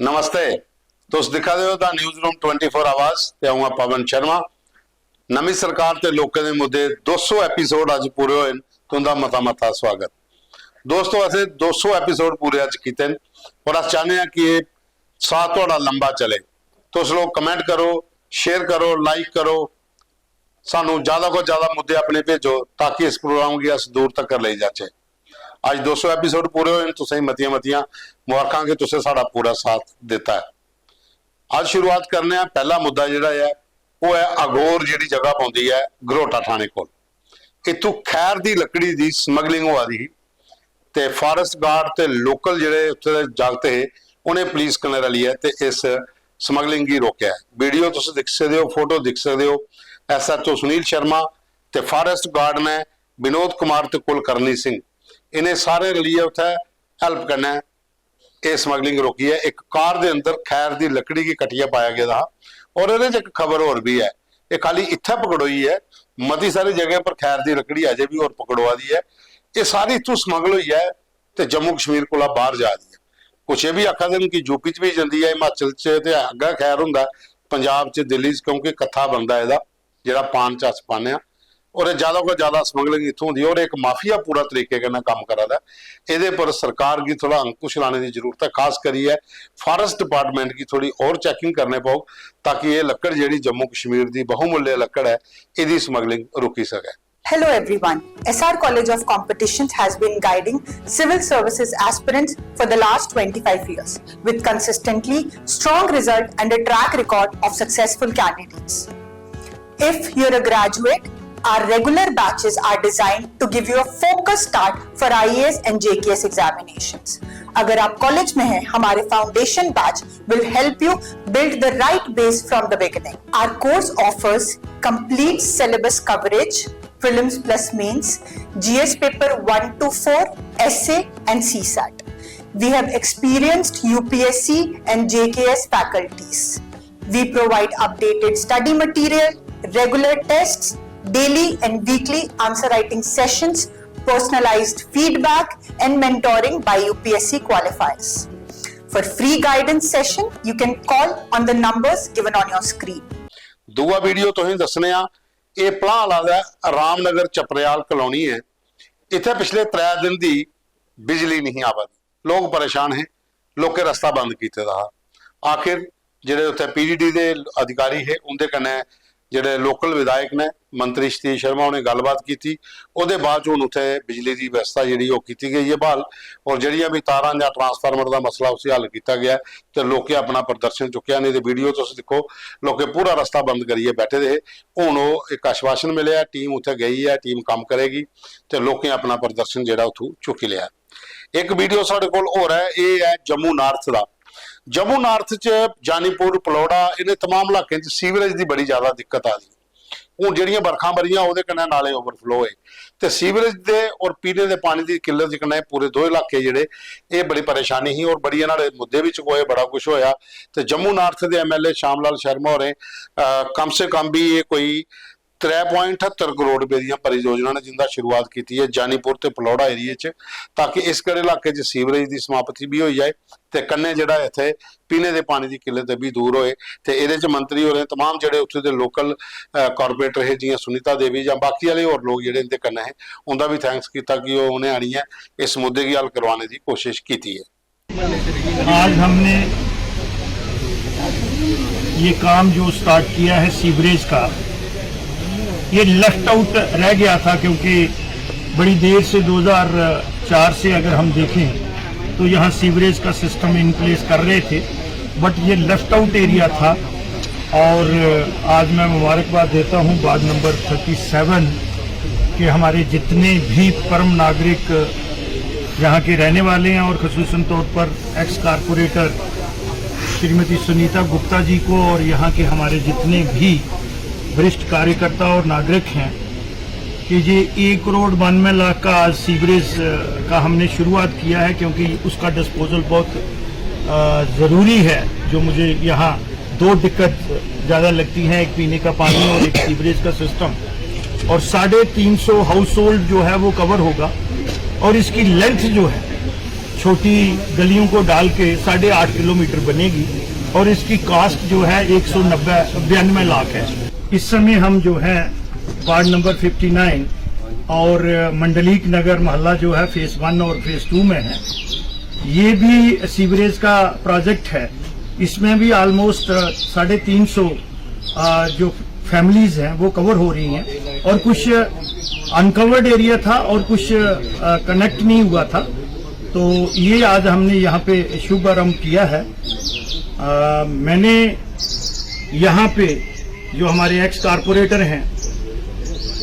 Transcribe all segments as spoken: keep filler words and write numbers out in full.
नमस्ते। तुस दिक्खा दे ओ the news room twenty four आवाज ते अ'ऊं आं पवन शर्मा। नमीं सरकार ते लोकें दे मुद्दे दो सौ एपिसोड अज्ज पूरे होए न। तुं'दा मता मता स्वागत। दोस्तो, असें दो सौ एपिसोड पूरे अज्ज कीते न और अस चाह्न्ने आं कि एह् साथ थुआढ़ा लंबा चले। तुस लोग कमेंट करो, शेयर करो, लाइक करो, सानू ज्यादा कोला ज्यादा मुद्दे अपने भेजो ताकि इस प्रोग्राम गी अस दूर तक लेई जाचै। अज्ज दो सौ एपिसोड पूरे होए न, तुसें मतियां मतियां मुबारखां कि तुसें साढ़ा पूरा साथ दित्ता ऐ। अज्ज शुरुआत करने आं, पैह्ला मुद्दा जेह्ड़ा ऐ ओह् ऐ अघोर, जेह्ड़ी जगह पौंदी ऐ घरोटा थाने कोल। इत्थूं खैर दी लकड़ी दी स्मगलिंग होआ दी ही ते फारेस्ट गार्ड ते लोकल जेह्ड़े उत्थे दे जागत हे उ'नें पुलिस कन्नै रलियै ते इस स्मगलिंग गी रोकेआ ऐ। वीडियो तुस दिक्खी सकदे ओ, फोटो दिक्खी सकदे ओ। एसएचओ सुनील शर्मा ते फारेस्ट गार्ड ने विनोद कुमार ते कुलकर्णी सिंह, इ'नें सारें रलियै उत्थै हेल्प कन्नै एह् स्मगलिंग रोकी ऐ। इक कार दे अंदर खैर दी लकड़ी गी कट्टियै पाया गेदा हा और एह्दे च इक खबर होर बी ऐ, एह् खाली इत्थै पकड़ोई ऐ, मती सारी जगह पर खैर दी लकड़ी अजें बी होर पकड़ोआ दी ऐ। एह् सारी इत्थूं स्मगल होई ऐ ते जम्मू कश्मीर कोला बाहर जा दी ऐ। कुछ एह् बी आखा दे न कि यूपी च बी जंदी ऐ, हिमाचल च ते अग्गै खैर होंदा ऐ, पंजाब च, दिल्ली च, क्योंकि कत्था बनदा एह्दा, जेह्ड़ा पान च अस पान्ने आं। और एह् ज्यादा कोला ज्यादा स्मगलिंग इत्थूं होंदी ऐ और इक माफिया पूरा तरीके कन्नै कम्म करा दा ऐ। एह्दे पर सरकार गी थोड़ा अंकुश लाने दी जरूरत ऐ, खास करियै फारेस्ट डिपार्टमेंट गी थोड़ी होर चैकिंग करने पौग ताकि एह् लक्कड़ जेह्ड़ी जम्मू कश्मीर दी बहुमूल्य लक्कड़ ऐ, एह्दी स्मगलिंग रुकी सकै। Hello everyone. S R College of Competitions has been guiding civil services aspirants for the last twenty-five years with consistently strong result and a track record of successful candidates. If you're a graduate, our regular batches are designed to give you a focused start for I A S and J K S examinations. अगर आप college में हैं, हमारे foundation batch will help you build the right base from the beginning. Our course offers complete syllabus coverage, prelims plus mains, G S paper one to four, essay and C sat. We have experienced U P S C and J K S faculties. We provide updated study material, regular tests, daily and weekly answer writing sessions, personalized feedback, and mentoring by U P S C qualifiers. For free guidance session, you can call on the numbers given on your screen. दूआ video तुसें दस्सने आं, एह् पलाह आह्ला दा ऐ, Ramnagar चपरेआल colony ऐ। इत्थै पिछले त्रै दिन दी बिजली नहीं आवा दी, लोक परेशान हे, लोकें रस्ता बंद कीते दा हा। आखिर जेह्ड़े उत्थै पीडीडी दे अधिकारी हे, उं'दे कन्नै जेह्ड़े लोकल विधायक ने, मंत्री सतीश शर्मा होरें गल्लबात कीती। ओह्दे बाद च हून उत्थै बिजली दी व्यवस्था जेह्ड़ी ओह् कीती गेई ऐ ब्हाल, और जेह्ड़ियां बी तारां जां ट्रांसफार्मर दा मसला, उसी हल कीता गेआ ऐ ते लोकें अपना प्रदर्शन चुक्केआ। नेईं ते वीडियो तुस दिक्खो, लोकें पूरा रस्ता बंद करियै बैठे दे हे। हून ओह् इक आश्वासन मिलेआ, टीम उत्थै गेई ऐ, टीम कम्म करेगी ते लोकें अपना प्रदर्शन जेह्ड़ा उत्थूं चुक्की लेआ। इक वीडियो साढ़े कोल होर ऐ, एह् ऐ जम्मू नार्थ दा। जम्मू नार्थ च जानीपुर, पलौड़ा, इ'नें तमाम इलाकें च सीवरेज दी बड़ी ज्यादा दिक्कत आ दी। हून जेह्ड़ियां बरखां बरियां, ओह्दे कन्नै नाले ओवरफ्लो होए ते सीवरेज दे और पीने दे पानी दी किल्लत कन्नै पूरे दो इलाके जेह्ड़े, एह् बड़ी परेशानी ही और बड़ियां न्हाड़े मुद्दे बी चुकोए, बड़ा कुछ होया। ते जम्मू नार्थ दे एमएलए श्याम लाल शर्मा होरें, अ, कम से कम बी एह् कोई त्रै point ठत्तर करोड़ रपेऽ दियां परियोजनां न, जिंदा शुरुआत कीती ऐ जानीपुर ते पलौड़ा एरिया च, ताकि इस कड़े इलाके च सीवरेज दी समाप्ति बी होई जाए ते कन्नै जेह्ड़ा इत्थै पीने दे पानी दी किल्लत बी दूर होए। ते एह्दे च मंत्री होरें तमाम जेह्ड़े उत्थूं दे लोकल, अ, कारपोरेटर हे, जि'यां सुनीता देवी जां बाकी आह्ले होर लोक जेह्ड़े इं'दे कन्नै हे, उं'दा बी थैंक्स कीता कि ओह् उ'नें आनियै इस मुद्दे गी हल करवाने दी कोशश कीती ऐ। आज हमने ये काम जो स्टार्ट किया है सीवरेज का, ये लेफ्ट आउट रह गया था, क्योंकि बड़ी देर से दो हज़ार चार से अगर हम देखें तो यहाँ सीवरेज का सिस्टम इन प्लेस कर रहे थे, बट ये लेफ्ट आउट एरिया था। और आज मैं मुबारकबाद देता हूँ वार्ड नंबर थर्टी सेवन के हमारे जितने भी परम नागरिक यहाँ के रहने वाले हैं और खसूसन तौर पर एक्स कारपोरेटर श्रीमती सुनीता गुप्ता जी को और यहाँ के हमारे जितने भी वरिष्ठ कार्यकर्ता और नागरिक हैं कि ये एक करोड़ बानवे लाख का आज सीवरेज, अ, का हमने शुरुआत किया है, क्योंकि उसका डिस्पोजल बहुत, अ, ज़रूरी है। जो मुझे यहाँ दो दिक्कत ज़्यादा लगती हैं, एक पीने का पानी और एक सीवरेज का सिस्टम। और साढ़े तीन सौ हाउस होल्ड जो है वो कवर होगा और इसकी लेंथ जो है छोटी गलियों को डाल के साढ़े आठ किलोमीटर बनेगी और इसकी कॉस्ट जो है एक सौ नब्बे बयानवे लाख है। इस समय हम जो है वार्ड नंबर फिफ्टी नाइन और मंडलीक नगर मोहल्ला जो है फेज वन और फेज टू में है, ये भी सीवरेज का प्रोजेक्ट है। इसमें भी ऑलमोस्ट साढ़े तीन सौ जो फैमिलीज हैं वो कवर हो रही हैं और कुछ अनकवर्ड एरिया था और कुछ कनेक्ट नहीं हुआ था। तो ये आज हमने यहाँ पे शुभ आरंभ किया है। अ, मैंने यहाँ पे जो हमारे एक्स कारपोरेटर हैं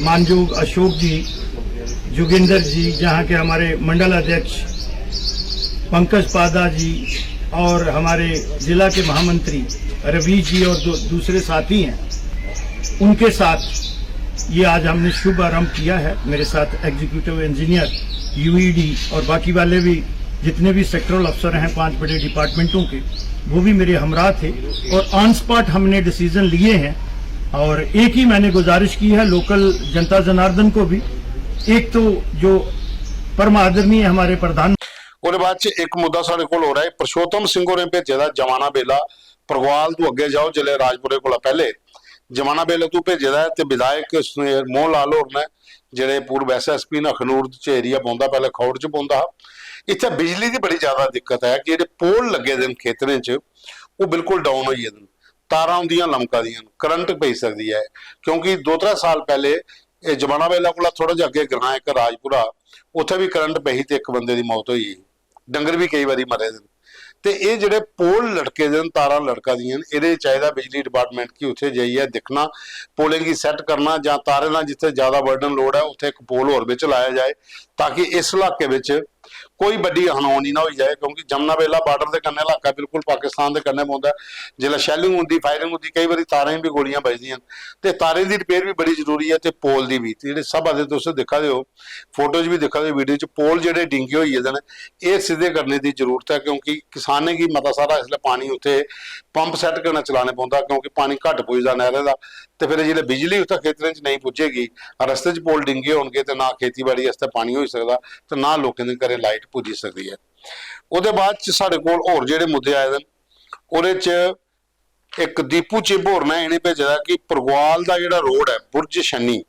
मानजोग अशोक जी, जोगिंदर जी, जहाँ के हमारे मंडल अध्यक्ष पंकज पादा जी और हमारे जिला के महामंत्री रवि जी और दू-, दूसरे साथी हैं, उनके साथ ये आज हमने शुभ आरंभ किया है। मेरे साथ एग्जीक्यूटिव इंजीनियर यूईडी और बाकी वाले भी जितने भी सेक्टरल अफसर हैं पांच बड़े डिपार्टमेंटों के, वो भी मेरे हमराह थे और ऑन स्पॉट हमने डिसीजन लिए हैं। और एक ही मैंने गुजारिश की है लोकल जनता जनार्दन को भी, एक तो जो परम आदरणीय हमारे प्रधान ਉਹਦੇ ਬਾਅਦ ਚ ਇੱਕ ਮੁੱਦਾ ਸਾਡੇ ਕੋਲ ਹੋ ਰਿਹਾ ਹੈ, ਪੁਰਸ਼ੋਤਮ ਸਿੰਘ ਹੋਰਾਂ ਨੇ ਭੇਜਿਆ ਦਾ ਜਮਾਨਾ ਬੇਲਾ। ਪਰਗਵਾਲ ਤੋਂ ਅੱਗੇ ਜਾਓ, ਜਿਲੇ ਰਾਜਪੁਰੇ ਕੋਲ ਪਹਿਲੇ ਜਮਾਨਾ ਬੇਲਾ ਤੋਂ ਭੇਜਿਆ ਦਾ ਹੈ ਤੇ ਵਿਧਾਇਕ ਮੋਹਨ ਲਾਲ ਹੋਰਾਂ ਨੇ, ਜਿਹੜੇ ਪੂਰਵ ਐਸਐਸਪੀ ਨੇ ਅਖਨੂਰ ਚ ਏਰੀਆ ਪਾਉਂਦਾ, ਪਹਿਲੇ ਖੌੜ ਚ ਪਾਉਂਦਾ। ਇੱਥੇ ਬਿਜਲੀ ਦੀ ਬੜੀ ਜ਼ਿਆਦਾ ਦਿੱਕਤ ਹੈ ਕਿ ਜਿਹੜੇ ਪੋਲ ਲੱਗੇ ਦੇ ਨੇ ਖੇਤਰਾਂ ਚ, ਉਹ ਬਿਲਕੁਲ ਡਾਊਨ ਹੋਈ ਜਾਂਦੇ ਨੇ, ਤਾਰਾਂ ਹੁੰਦੀਆਂ ਲਮਕਾ ਦੀਆਂ, ਕਰੰਟ ਪਈ ਸਕਦੀ ਹੈ। ਕਿਉਂਕਿ ਦੋ ਤਿੰਨ ਸਾਲ ਪਹਿਲੇ ਇਹ ਜਮਾਨਾ ਬੇਲਾ ਕੋਲ ਥੋੜਾ ਜਿਹਾ ਅੱਗੇ ਗ੍ਰਾਮ ਇੱਕ ਰਾਜਪੁਰਾ, ਉੱਥੇ ਵੀ ਕਰੰਟ ਪਈ ਤੇ ਇੱਕ ਬੰਦੇ ਦੀ ਮੌਤ ਹੋਈ, ਡੰਗਰ ਵੀ ਕਈ ਵਾਰੀ ਮਰੇ ਨੇ। ਤੇ ਇਹ ਜਿਹੜੇ ਪੋਲ ਲਟਕੇ ਦੇ ਨੇ, ਤਾਰਾਂ ਲਟਕਾ ਦੀਆਂ ਨੇ, ਇਹਦੇ ਚਾਹੀਦਾ ਬਿਜਲੀ ਡਿਪਾਰਟਮੈਂਟ ਕੀ ਉੱਥੇ ਜਾਈਏ ਦੇਖਣਾ, ਪੋਲਿੰਗ ਕੀ ਸੈੱਟ ਕਰਨਾ ਜਾਂ ਤਾਰੇ ਨਾਲ ਜਿੱਥੇ ਜ਼ਿਆਦਾ ਬਰਡਨ ਲੋਡ ਹੈ ਉੱਥੇ ਇੱਕ ਪੋਲ ਹੋਰ ਵਿੱਚ ਲਾਇਆ ਜਾਏ, ਤਾਂ ਕਿ ਇਸ ਇਲਾਕੇ ਵਿੱਚ ਕੋਈ ਵੱਡੀ ਅਣਹੋਣੀ ਨਾ ਹੋਈ ਜਾਏ। ਕਿਉਂਕਿ ਜਮਨਾ ਬੇਲਾ ਬਾਰਡਰ ਦੇ ਕੰਨੇ ਇਲਾਕਾ, ਬਿਲਕੁਲ ਪਾਕਿਸਤਾਨ ਦੇ ਕੰਨੇ ਪੈਂਦਾ। ਜਿੱਦਾਂ ਸ਼ੈਲਿੰਗ ਹੁੰਦੀ, ਫਾਇਰਿੰਗ ਹੁੰਦੀ, ਕਈ ਵਾਰੀ ਤਾਰਾਂ ਵੀ ਗੋਲੀਆਂ ਵੱਜਦੀਆਂ ਤੇ ਤਾਰੇ ਦੀ ਰਿਪੇਅਰ ਵੀ ਬੜੀ ਜ਼ਰੂਰੀ ਹੈ ਤੇ ਪੋਲ ਦੀ ਵੀ। ਤੇ ਜਿਹੜੇ ਸਭ ਆਦੇ ਤੁਸੀਂ ਦਿਖਾ ਦਿਓ, ਫੋਟੋਜ਼ ਵੀ ਦਿਖਾ ਦਿਓ, ਵੀਡੀਓ ਚ ਪੋਲ ਜਿਹੜੇ ਡਿੰਗੇ ਹੋਈ ਜਾਂਦੇ ਨੇ, ਇਹ ਸਿੱਧੇ ਕਰਨੇ ਦੀ ਜ਼ਰੂਰਤ ਹੈ। ਕਿਉਂਕਿ ਕਿਸਾਨੇ ਕੀ ਮਤਾ ਸਾਰਾ ਇਸ ਲਈ ਪਾਣੀ ਉੱਥੇ ਪੰਪ ਸੈੱਟ ਕਰਨਾ ਚਲਾਣੇ ਪੈਂਦਾ, ਕਿਉਂਕਿ ਪਾਣੀ ਘੱਟ ਪੁੱਜਦਾ ਨਹਿਰਾਂ ਦਾ। ਤੇ ਫਿਰ ਜਿਹੜੇ ਬਿਜਲੀ ਉੱਥੇ ਖੇਤਰਾਂ ਚ ਨਹੀਂ ਪੁੱਜੇਗੀ, ਰਸਤੇ ਚ ਪੋਲ ਡਿੰਗੇ ਹੋਣਗੇ ਤੇ ਨਾ ਖੇਤੀਬਾੜੀ ਵਾਸਤੇ ਪਾਣੀ ਹੋ ਸਕਦਾ ਤੇ ਨਾ ਲੋਕਾਂ ਦੇ ਘਰੇ ਲਾਈਟ ਪੁੱਜ ਸਕਦੀ ਹੈ। ਉਹਦੇ ਬਾਅਦ ਚ ਸਾਡੇ ਕੋਲ ਹੋਰ ਜਿਹੜੇ ਮੁੱਦੇ ਆਏ ਨੇ, ਉਹਦੇ ਚ ਇੱਕ ਦੀਪੂ ਚਿੱਬ ਹੋਰਾਂ ਨੇ ਇਹਨੇ ਭੇਜਿਆ ਕਿ ਪਰਗਵਾਲ ਦਾ ਜਿਹੜਾ ਰੋਡ ਹੈ ਬੁਰਜ ਸ਼ਨੀ,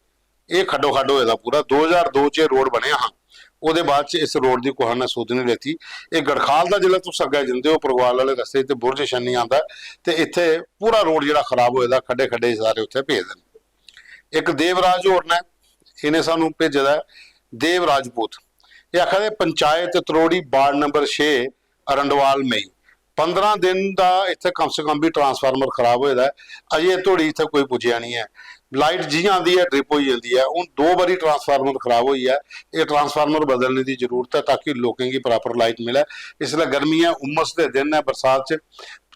ਇਹ ਖੱਡੋ ਖੱਡ ਹੋਏ ਦਾ ਪੂਰਾ। ਦੋ ਹਜ਼ਾਰ ਦੋ ਚ ਇਹ ਰੋਡ ਬਣਿਆ ਹਾਂ, ਉਹਦੇ ਬਾਅਦ ਚ ਇਸ ਰੋਡ ਦੀ ਕੋਈ ਨੇ ਸੁੱਧ ਨਹੀਂ ਲੈਤੀ। ਇਹ ਗੜਖਾਲ ਦਾ, ਜਿਹੜਾ ਤੁਸੀਂ ਅੱਗੇ ਜਾਂਦੇ ਹੋ ਪਰਗਵਾਲ ਵਾਲੇ ਰਸਤੇ ਤੇ ਬੁਰਜ ਸ਼ਨੀ ਆਂਦਾ, ਤੇ ਇੱਥੇ ਪੂਰਾ ਰੋਡ ਜਿਹੜਾ ਖਰਾਬ ਹੋਏ ਦਾ, ਖੱਡੇ ਖੱਡੇ ਸਾਰੇ ਉੱਥੇ ਪਏ ਦੇ ਨੇ। ਇੱਕ ਦੇਵਰਾਜ ਹੋਰਾਂ ਨੇ, ਇਹਨੇ ਸਾਨੂੰ ਭੇਜਿਆ ਦਾ ਦੇਵ ਰਾਜਪੂਤ, ਇਹ ਆਖਦੇ ਪੰਚਾਇਤ ਤਰੋੜੀ ਵਾਰਡ ਨੰਬਰ ਛੇ, ਅਰੰਡਵਾਲ ਮਈ, ਪੰਦਰਾਂ ਦਿਨ ਦਾ ਇੱਥੇ ਕਮ ਸੇ ਕਮ ਵੀ ਟਰਾਂਸਫਾਰਮਰ ਖਰਾਬ ਹੋਇਆ ਦਾ ਹੈ। ਅਜੇ ਥੋੜੀ ਇੱਥੇ ਕੋਈ ਪੁੱਜਿਆ ਨਹੀਂ ਹੈ। ਲਾਈਟ ਜੀ ਆਂਦੀ ਹੈ, ਡ੍ਰਿਪ ਹੋਈ ਜਾਂਦੀ ਹੈ। ਹੁਣ ਦੋ ਵਾਰੀ ਟਰਾਂਸਫਾਰਮਰ ਖਰਾਬ ਹੋਈ ਹੈ। ਇਹ ਟਰਾਂਸਫਾਰਮਰ ਬਦਲਣੇ ਦੀ ਜ਼ਰੂਰਤ ਹੈ ਤਾਂ ਕਿ ਲੋਕਾਂ ਕੀ ਪ੍ਰੋਪਰ ਲਾਈਟ ਮਿਲੇ। ਇਸ ਲਈ ਗਰਮੀ ਹੈ, ਉਮਸ ਦੇ ਦਿਨ ਹੈ, ਬਰਸਾਤ ਚ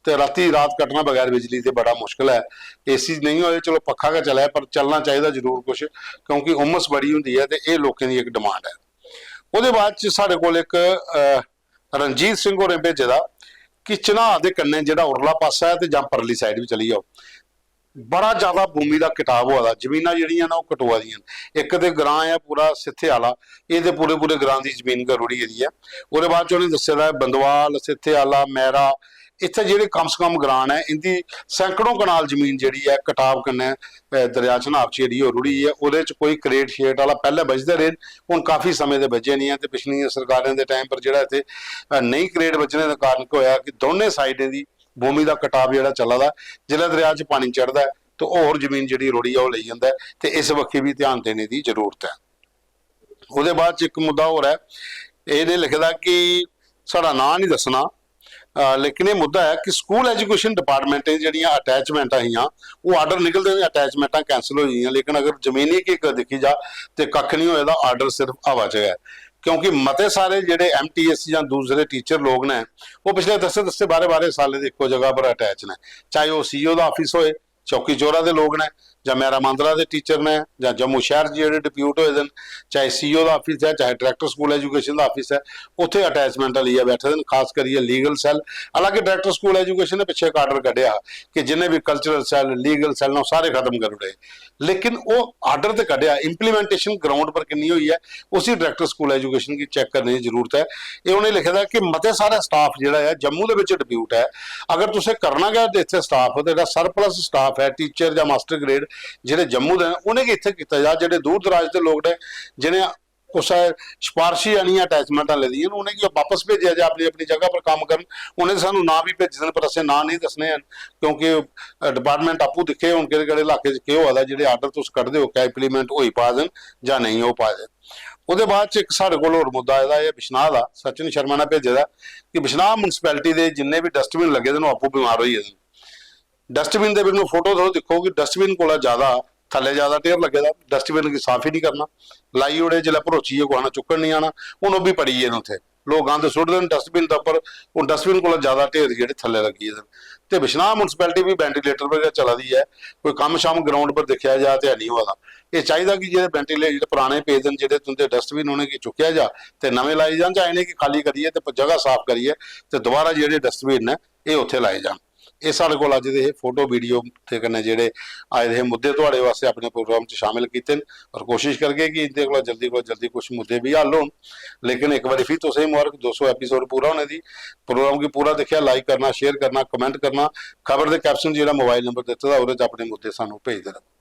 ਤੇ ਰਾਤੀ ਰਾਤ ਕੱਟਣਾ ਬਗੈਰ ਬਿਜਲੀ ਦੇ ਬੜਾ ਮੁਸ਼ਕਲ ਹੈ। ਏਸੀ ਨਹੀਂ ਹੋਏ, ਚਲੋ ਪੱਖਾ ਕਾ ਚਲਾਏ, ਪਰ ਚੱਲਣਾ ਚਾਹੀਦਾ ਜ਼ਰੂਰ ਕੁਛ, ਕਿਉਂਕਿ ਉਮਸ ਬੜੀ ਹੁੰਦੀ ਹੈ ਤੇ ਇਹ ਲੋਕਾਂ ਦੀ ਇੱਕ ਡਿਮਾਂਡ ਹੈ। ਉਹਦੇ ਬਾਅਦ ਚ ਸਾਡੇ ਕੋਲ ਇੱਕ ਅਹ, ਰਣਜੀਤ ਸਿੰਘ ਹੋਰਾਂ ਨੇ ਭੇਜਿਆ ਦਾ ਕਿ ਚਨਾਹ ਦੇ ਕੰਨੇ ਜਿਹੜਾ ਉਰਲਾ ਪਾਸਾ ਹੈ ਤੇ ਜਾਂ ਪਰਲੀ ਸਾਈਡ ਵੀ ਚਲੀ ਜਾਓ, ਬੜਾ ਜ਼ਿਆਦਾ ਭੂਮੀ ਦਾ ਕਟਾਵ ਹੋਇਆ ਦਾ, ਜ਼ਮੀਨਾਂ ਜਿਹੜੀਆਂ ਨਾ ਉਹ ਕਟਵਾ ਦੀਆਂ ਨੇ। ਇੱਕ ਤੇ ਗ੍ਰਾਮ ਹੈ ਪੂਰਾ ਸਿੱਥੇ ਵਾਲਾ, ਇਹ ਤੇ ਪੂਰੇ ਪੂਰੇ ਗ੍ਰਾਮ ਦੀ ਜ਼ਮੀਨ ਘਰ ਰੁੜੀ ਹੋਈ ਹੈ। ਉਹਦੇ ਬਾਅਦ ਚ ਉਹਨੇ ਦੱਸਿਆ ਦਾ ਬੰਦਵਾਲ, ਸਿੱਥੇ ਵਾਲਾ, ਮਹਿਰਾ, ਇੱਥੇ ਜਿਹੜੇ ਕਮ ਸੇ ਕਮ ਗ੍ਰਾਮ ਹੈ, ਇਹਦੀ ਸੈਂਕੜੋਂ ਕਨਾਲ ਜ਼ਮੀਨ ਜਿਹੜੀ ਹੈ ਕਟਾਵ ਕੰਨੇ ਅਹ, ਦਰਿਆ ਚਨਾਬ ਚ ਜਿਹੜੀ ਉਹ ਰੁੜੀ ਹੈ, ਉਹਦੇ ਚ ਕੋਈ ਕਰੇਟ ਸ਼ੇਟ ਵਾਲਾ ਪਹਿਲਾਂ ਬਚਦੇ ਰਹੇ, ਹੁਣ ਕਾਫੀ ਸਮੇਂ ਦੇ ਬਚੇ ਨਹੀਂ ਹੈ। ਤੇ ਪਿਛਲੀਆਂ ਸਰਕਾਰਾਂ ਦੇ ਟਾਈਮ ਪਰ ਜਿਹੜਾ ਇੱਥੇ ਅਹ, ਨਹੀਂ ਕਰੇਟ ਬਚਣੇ ਦਾ ਕਾਰਨ ਕੀ ਹੋਇਆ ਕਿ ਦੋਨੇ ਸਾਈਡਾਂ ਦੀ ਭੂਮੀ ਦਾ ਕਟਾਵ ਜਿਹੜਾ ਚੱਲਦਾ, ਜਿਹੜਾ ਦਰਿਆ ਚ ਪਾਣੀ ਚੜਦਾ ਹੈ, ਤੇ ਉਹ ਹੋਰ ਜ਼ਮੀਨ ਜਿਹੜੀ ਰੁੜੀ ਆ ਉਹ ਲਈ ਜਾਂਦਾ ਹੈ, ਤੇ ਇਸ ਵੱਖੀ ਵੀ ਧਿਆਨ ਦੇਣੇ ਦੀ ਜ਼ਰੂਰਤ ਹੈ। ਉਹਦੇ ਬਾਅਦ ਚ ਇੱਕ ਮੁੱਦਾ ਹੋਰ ਹੈ, ਇਹਨੇ ਲਿਖਦਾ ਕਿ ਸਾਡਾ ਨਾਂ ਨਹੀਂ ਦੱਸਣਾ, ਅਹ, ਲੇਕਿਨ ਇਹ ਮੁੱਦਾ ਹੈ ਕਿ ਸਕੂਲ ਐਜੂਕੇਸ਼ਨ ਡਿਪਾਰਟਮੈਂਟ ਜਿਹੜੀਆਂ ਅਟੈਚਮੈਂਟਾਂ ਹੈਗੀਆਂ, ਉਹ ਆਰਡਰ ਨਿਕਲਦੇ ਨੇ, ਅਟੈਚਮੈਂਟਾਂ ਕੈਂਸਲ ਹੋ ਗਈਆਂ, ਲੇਕਿਨ ਅਗਰ ਜ਼ਮੀਨੀ ਕੀ ਦੇਖੀ ਜਾ ਤੇ ਕੱਖ ਨਹੀਂ ਹੋਇਆ, ਦਾ ਆਰਡਰ ਸਿਰਫ ਹਵਾ ਚ ਹੈ। ਕਿਉਂਕਿ ਮਤੇ ਸਾਰੇ ਜਿਹੜੇ ਐਮਟੀਐਸ ਜਾਂ ਦੂਸਰੇ ਟੀਚਰ ਲੋਕ ਨੇ, ਉਹ ਪਿਛਲੇ ਦਸੇ ਦਸੇ ਬਾਰਾਂ ਬਾਰਾਂ ਸਾਲ ਦੇ ਇੱਕੋ ਜਗ੍ਹਾ ਪਰ ਅਟੈਚ ਨੇ, ਚਾਹੇ ਉਹ ਸੀਈਓ ਦਾ ਆਫਿਸ ਹੋਏ, ਚੌਕੀ ਚੌਰਾ ਦੇ ਲੋਕ ਨੇ, जां मैरा मांदरा दे टीचर न, जां जम्मू शैह्र च जेह्ड़े डिप्यूट होए दे न, चाहे सीईओ दा आफिस ऐ, चाहे डायरैक्टर स्कूल एजुकेशन दा आफिस ऐ, उत्थै अटैचमेंटां लेइयै बैठे दे न, खास करियै लीगल सैल। हालांकि डायरैक्टर स्कूल एजुकेशन ने पिच्छे इक आर्डर कड्ढेआ कि जिन्ने बी कल्चरल सैल, लीगल सैल न, ओह् सारे खत्म करी ओड़े। लेकिन ओह् आर्डर ते कड्ढेआ, इंप्लीमेंटेशन ग्राउंड पर किन्नी होई ऐ, उसी डायरैक्टर स्कूल एजुकेशन गी चैक करने दी जरूरत ऐ। एह् उ'नें लिखे दा कि मते सारा स्टाफ जेह्ड़ा ऐ जम्मू दे बिच डिप्यूट ऐ, अगर तुसें करना गै ते इत्थै स्टाफ ते जेह्ड़ा सरप्लस स्टाफ ऐ, टीचर जां मास्टर ग्रेड जेह्ड़े जम्मू दे न, उ'नेंगी इत्थै कीता जा। जेह्ड़े दूर दराज दे लोक न, जि'नें कुसै सिफारशी आह्लियां अटैचमेंटां लेदियां न, उ'नेंगी बापस भेजेआ जा अपनी अपनी जगह पर कम्म करन। उ'नें सानूं नांऽ बी भेजे दे न, पर असें नांऽ नेईं दस्सने हैन, क्योंकि डिपार्टमेंट आपूं दिक्खे हून केह्ड़े केह्ड़े इलाके च केह् होआ दा, जेह्ड़े आर्डर तुस कड्ढदे ओ, क्या इंप्लीमेंट होई पा दे न जां नेईं होई पा दे। ओह्दे बाद च इक साढ़े कोल होर मुद्दा आए दा, एह् बिश्नाह दा, सचिन शर्मा ने भेजे दा, कि बिश्नाह म्युनिसिपैलिटी दे जिन्ने बी डस्टबिन लग्गे दे न, ओह् आपूं बमार होई गेदे न। डस्टबिन दे बिल्कुल फोटो तुस दिक्खो कि डस्टबिन कोला ज्यादा थल्ले ज्यादा ढेर लग्गे दा, डस्टबिन गी साफ ही नहीं करना, लाई ओड़े, जिसलै भरोचियै कुसै ने चुक्कन नहीं आना, हून ओह् बी पड़ी गे न उत्थै। लोक गंद सुट्टदे न डस्टबिन दे उप्पर, हून डस्टबिन कोला ज्यादा ढेर जेह्ड़े थल्ले लग्गी गेदे न। ते बिश्नाह म्युनिसिपैलिटी बी वेंटिलेटर पर गै चला दी ऐ, कोई कम्म शम्म ग्राउंड पर दिक्खेआ जा ते है नहीं होआ दा। एह् चाहिदा कि जेह्ड़े वेंटिलेटर पराने पेदे न, जेह्ड़े तुं'दे डस्टबिन, उ'नेंगी चुक्केआ जा ते नमें लाए जान, जां इ'नेंगी खाली करियै ते जगह साफ करियै ते दोबारा जेह्ड़े डस्टबिन न, एह् उत्थै लाए जान। एह् साढ़े कोल अज्ज दे हे फोटो वीडियो दे कन्नै जेह्ड़े आए दे हे मुद्दे थुआढ़े वास्तै अपने प्रोग्राम च शामिल कीते न, और कोशिश करगे कि इं'दे कोला जल्दी कोला जल्दी कुछ मुद्दे बी हल होन। लेकिन इक बारी फ्ही तुसेंगी मुबारक, दो सौ एपिसोड पूरा होने दी। प्रोग्राम गी पूरा दिक्खेआ, लाइक करना, शेयर करना, कमेंट करना, खबर दे कैप्शन जेह्ड़ा मोबाइल नंबर दित्ते दा ओह्दे च अपने मुद्दे सानूं भेजदे र'वो।